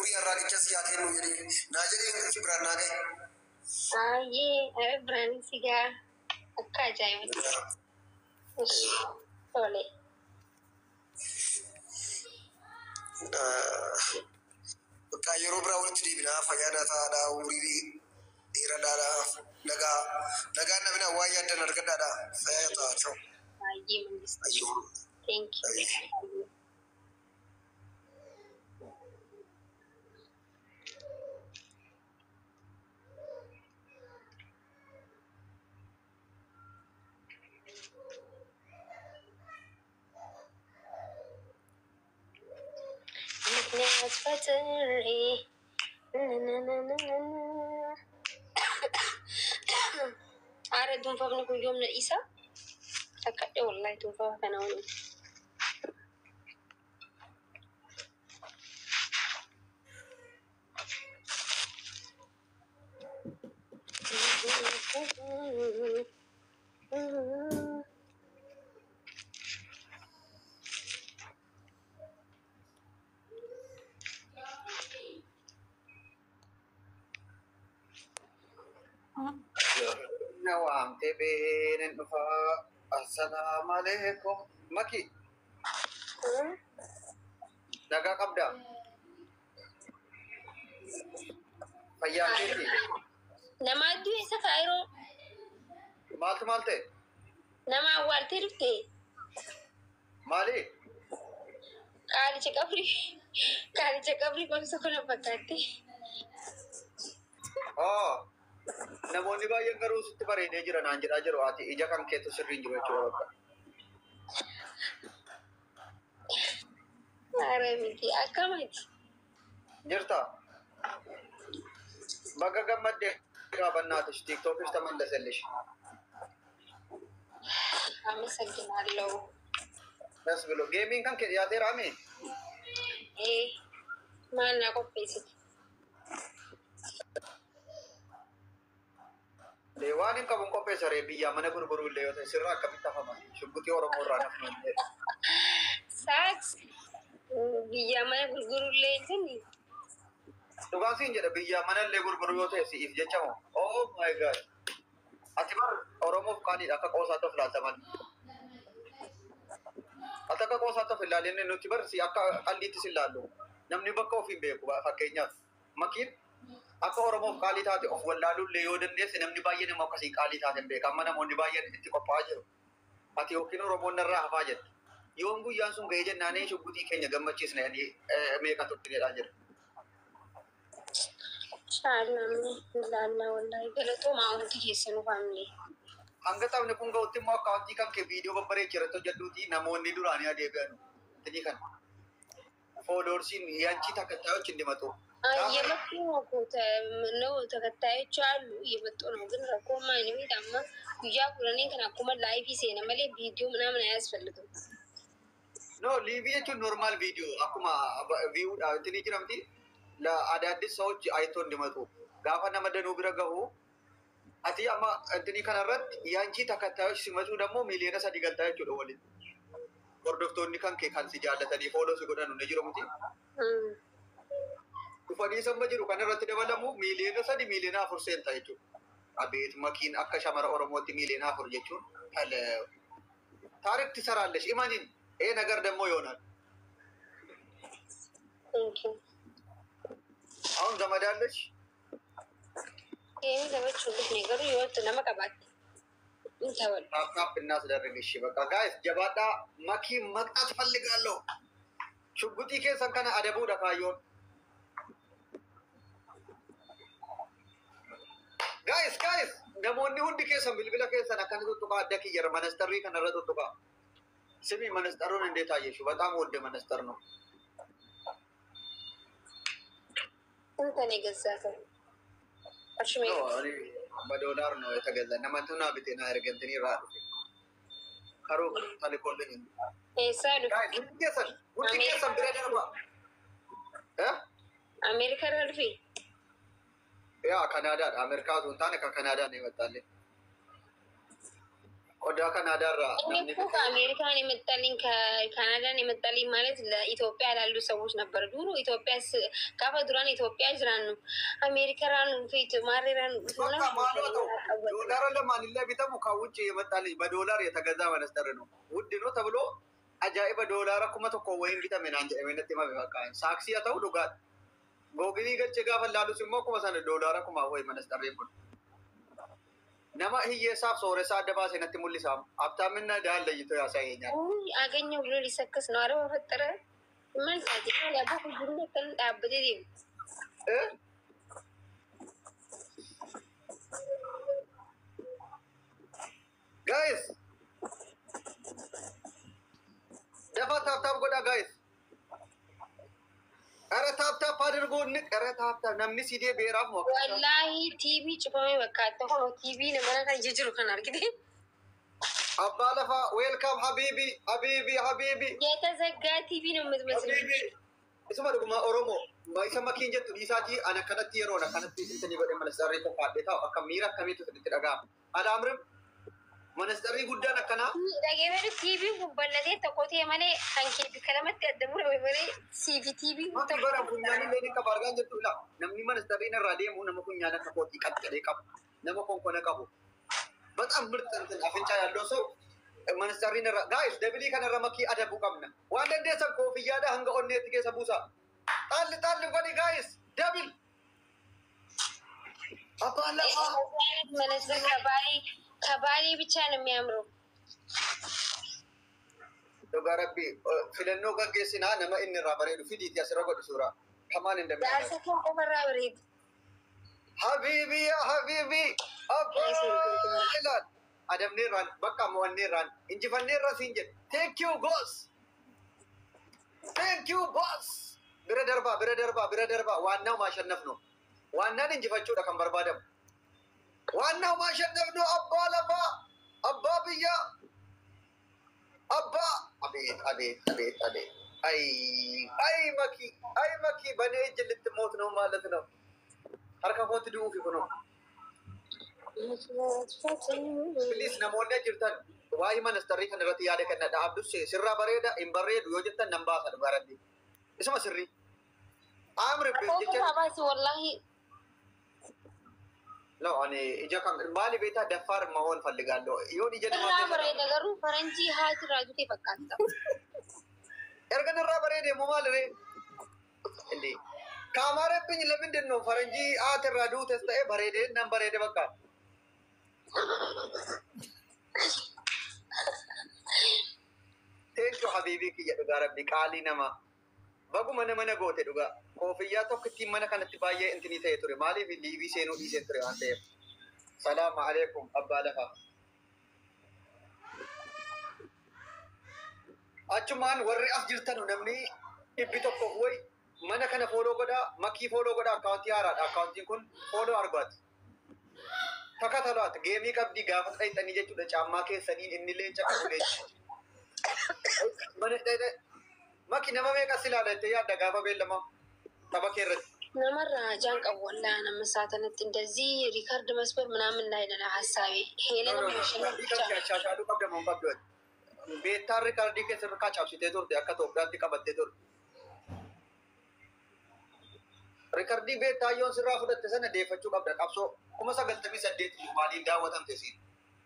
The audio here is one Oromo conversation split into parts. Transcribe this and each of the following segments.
Umurii harraaqicha si haa kennu jedhee naa jedhee si biraan naa gahe. Baay'ee biraan si gaa akka ajaa'ibatti. Tole. Bakka yeroo biraa walitti deebinaa, fayyaa naa ta'aadha, umurii dheeradhaadha, nagaa nagaan dhabinaa, waan yaaddan argadhaadha, fayyaa ta'a, ciao. Baay'ee mangisti. Thank you. ምክንያት ፈጥሬ አረ ዱንፋፍni kun yoom na dhiisa? Takkadhe wallahi dunfafa kana waliin. Na waamtee beenen dhufaa. Assalaamu alaikum. Maki, nagaa qabdaa? Fayyaa keeti? Nama adduu isa kaayiroo. Maaltu maal ta'e? Nama awwaaltee dhufte. Maali? Qaalicha qabrii, qaalicha qabrii qomsa kana fakkaatte. Oo. Namoonni baay'een garuu sitti bareedee jira naan jedhaa jiru. Ati ija kan keetu sirriin jiru jechuudha bakka. Ara miti, akkamati? Jirta? Baga gammaddee qabannaatish TikTokis ተመለሰልሽ። አመሰግናለሁ። ደስ ብሎ gameiin kan kee dhiyaateeraami? Ee, maal naa qopheessite? Waan hin qabuun qopheessa ree, biyyaa mana gurguruu illee yoo ta'e sirraa akkamitti hafama? Shugguxii Oromoo irraa nafnu illee. Saaks biyyaa mana gurgurullee hin jenni. Dhugaan siin jedha, biyyaa mana illee gurguruu yoo ta'e si'iif jecha moo? Oh my God. Ati bar Oromoof qaaliidha, akka qoosaatti of ilaaltaman. Ati akka qoosaatti of ilaalin, nuti bar si akka qalliitti si ilaallu. Namni bakka ofiin beeku, fakkeenyaaf makiin akka Oromoof qaalii taate of wallaaluu illee yoo dandeesse, namni baay'een immoo akkasii qaalii taate hin beeka. Amma namoonni baay'een itti qophaa'aa jiru. Ati yookiin Oromoon narraa hafaa jette. Yoon guyyaan sun ga'ee jennaanii shugguxii keenya gammachiisna jedhanii meeqa turtineedhaa jira. Inshallah, ilaalla wallahi, galatoomaa hundi keessanuu family. Hanga taphni kun ga'utti immoo accountii kan kee viidiyoo babbareechi irratti hojjedhuuti namoonni duraanii adeebi'anu. Inni kan followersiin ያንቺ ተከታዮች እንዲመጡ እየመጡ ነው እኮ ነው፣ ተከታዮች አሉ፣ እየመጡ ነው። ግን ረኮማ እኔ amma guyyaa 10 kan akkuma live seena malee viidiyoo ምናምን አያስፈልግም። No, live jechuun normal viidiyoo akkuma viewdha inni jiramti አዳዲስ ሰዎች አይቶ እንዲመጡ gaafa nama danuu bira gahu, ati amma intini kanarratti ያንቺ ተከታዮች ሲመጡ ደግሞ 3 ሚሊዮን galtaa jechuudha waliin. Hordoftoonni kan kee kan si jaallatanii follow si godhan ni jiru miti. Dhufanii samma jiru kan irratti dabalamu 3 miiliyoona, 4 miiliyoona seenta jechuudha. Abeet, makiin akka shamara Oromootti 4 miiliyoona jechuun ታሪክ ትሰራለሽ። እመኚኝ፣ ይሄ ነገር ደግሞ ይሆናል። Thank you. አሁን ዘመድ አለሽ? Deemee taphachuu dhufne, garuu yoo nama qabaatte hin taphadhu. Tap tap እናስደርግ። እሺ በቃ guys, jabaadhaa, መኪ መቅጣት ፈልጋለሁ። Shugguxii keessan kana adabuudha kaayyoon. Guys, guys, namoonni hundi keessan bilbila keessan akkana tuttuqaa, adda kiyyara manastarii kanarra tuttuqaa. ስሚ፣ መነጽሩን እንዴት አየሽው? በጣም ውድ መነጽር ነው። ስንት ነው የገዛኸው? Qarshii No, meeqa? እኔ በዶላር ነው የተገዛ። Namatu naa bite, naa ergantanii irraa dhufe. Karoo ተልኮልኝ። Eessaa dhufe? Guys, hundi keessan bira darbaa. Eh? Ameerikaa irraa dhufe? ያ ካናዳ፣ አሜሪካ osoo hin taane kan Kanaadaa ነው የመጣልኝ። Qodaa Kanaadaarraa እኔ namni እኮ ከአሜሪካን የመጣልኝ ከካናዳን የመጣልኝ ማለት ለኢትዮጵያ ላሉ ሰዎች ነበር። ድሮ ኢትዮጵያ ካፈ ዱራን ኢትዮጵያ ጅራን ነው አሜሪካ ራኑ ፊት ማሬራን Bakka maaloo ta'u doolaara lamaanillee bitamu kan wucci የመጣልኝ በዶላር የተገዛ መነስተር ነው። ውድ ነው ተብሎ ajaa'iba doolaara 1000 wayiin bitame naan jedhame natti himame bakka saaksii haa ta'u dhugaadha. Googilii galchee gaafa laalus immoo kuma sana doolaara kumaaf wayi manastarreen kun. Nama hiyyeessaaf sooressaa adda baasee natti mul'isa. Abtaaminna daan layyitoo yaasaa አገኘው ብሎ ሊሰክስ ነው። አረ በፈጠረ ምን ሳት ያባ ሁሉ ከን ዳበቴ Guys, dafa tap tap godhaa guys. ኧረ tap tap አድርጎ ንቅ። ኧረ tap tap namni sidee beeraaf moo ወላሂ ቲቪ ጭፈሜ በቃ ተሆኖ ቲቪ ነመና kan jiru kan argite abbaa lafaa welcome habiibi habiibi habiibi የተዘጋ ቲቪ ነው የምትመስለው። habiibi isuma dhuguma Oromoo isa makiin jettu dhiisaatii ana kanatti yeroon akkanatti isinii godhe manasxarrii qophaadhe taa'u akka miira akkamiitu isinitti dhaga'ama. Alaamrim manasxarrii guddaan akkanaa Dhageeffadhu tiiviin kun bal'atee tokko ta'e malee kan kee bikka lamatti adda murame malee siifi tiiviin kun Mati bara funyaan illee ni qaba argaa jirtu ila namni manasxarriin irraa deemu nama funyaan akka kootii qaxxalee qabu nama konkona qabu በጣም ምርጥ እንትን አፍንጫ ያለው ሰው manasxarriin irra guys dabilii kanarra makii adabuu qabna waan dandeessan koofiyyaadha hanga onneetti keessa buusa xaalli xaalli godhi guys double abbaan lafaa መነጽር ከባሌ ብቻ ነው የሚያምረው። Dhugaa rabbi filannoo gaggeessinaa nama inni irraa bareedu fidiiti asirra godhu suuraa kamaan hin danda'amu. Jaarsa koo qofarraa bareedu. Habiibi yaa habiibi abbaa ilaal adabneerraan bakka mo'anneerraan injifanneerra siin jedhe thank you boss, thank you boss. Bira darbaa, bira darbaa, bira darbaa. ዋናው ማሸነፍ ነው። ዋናን injifachuudha kan barbaadamu. ዋናው ማሸነፍ ነው። Abbaa lafaa, abbaa biyyaa, abbaa አቤት አቤት አቤት አቤት! አይ አይ መኪ አይ መኪ በኔ እጅ ልትሞት ነው ማለት ነው። Harka kootti du'uufi kunoo. Please namoonni jirtan waa'ee manastarrii kana irratti yaada kennadha. Abdus sirraa bareeda hin bareedu yoo jettan nan baasa dhugaa rabbi. Isuma sirrii. Amri jecha Abaasi wallaahi. No, ani ija kan maali beektaa daffaar መሆን ፈልጋለሁ. Yoon ija namaa Sirraa keessa bareeda garuu faranjii haati raajutee fakkaata. Erga narraa bareede immoo maal ree? እንዴ ካማረብኝ ለምንድን ነው ፈረንጂ አትራ ዱተስ ta'e bareede nan bareede bakka. Thank you habiibii kiyya, dhugaa rabbi qaalii nama. Baguma nama na goote dhugaa. Koofiyyaa tokko ittiin mana kanatti baay'ee intinii ta'e ture. Maaliif liibii seenuu dhiisee ture waan ta'eef. Salaamu alaikum abbaa lafaa. Achumaan warri as jirtan namni 100 wayi mana kana follow godhaa, makii follow godhaa, akkaawuntii haaraadha. Akkaawuntiin kun follow argaati. Takatalaat geemii qabdii gaafa dhayxanii jechuudha caammaa keessaniin inni leenca qabu leenca. Mana dhayxe maki nama meeqa si ilaala jettee yaadda gaafa beellamaa tapha kee irratti? Namarraa hajaan qabu wallaahi nama saatanatti እንደዚህ ሪከርድ መስበር ምናምን ላይ ነን ሀሳቤ ሄለን ማሸነፍ ብቻ። Shaashaaluu qabda moo hin qabdu? Beettaan riikardii keessa irraa cabsitee turte akka Itoophiyaatti qabattee turte. Riikardii beettaa yoon sirraa fudhatte sana deeffachuu qabda qabsoo 98,000 maaliin daawwatamte siin.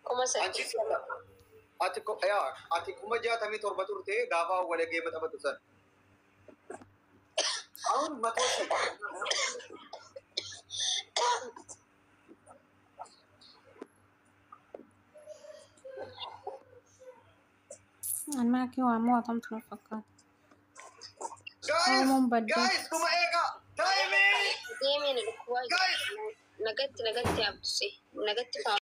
kuma Anchi saddeet. Ati yaa ati 67,000 turte gaafa awwala geema taphatu sana. አሁን 100,000. Anmaa kee waa mo'atamtu na fakkaata. Guys, Oromoon baddee. guys, dhuma eega time. Deemee na dhukkubaa Guys! nagatti nagatti abduse nagatti.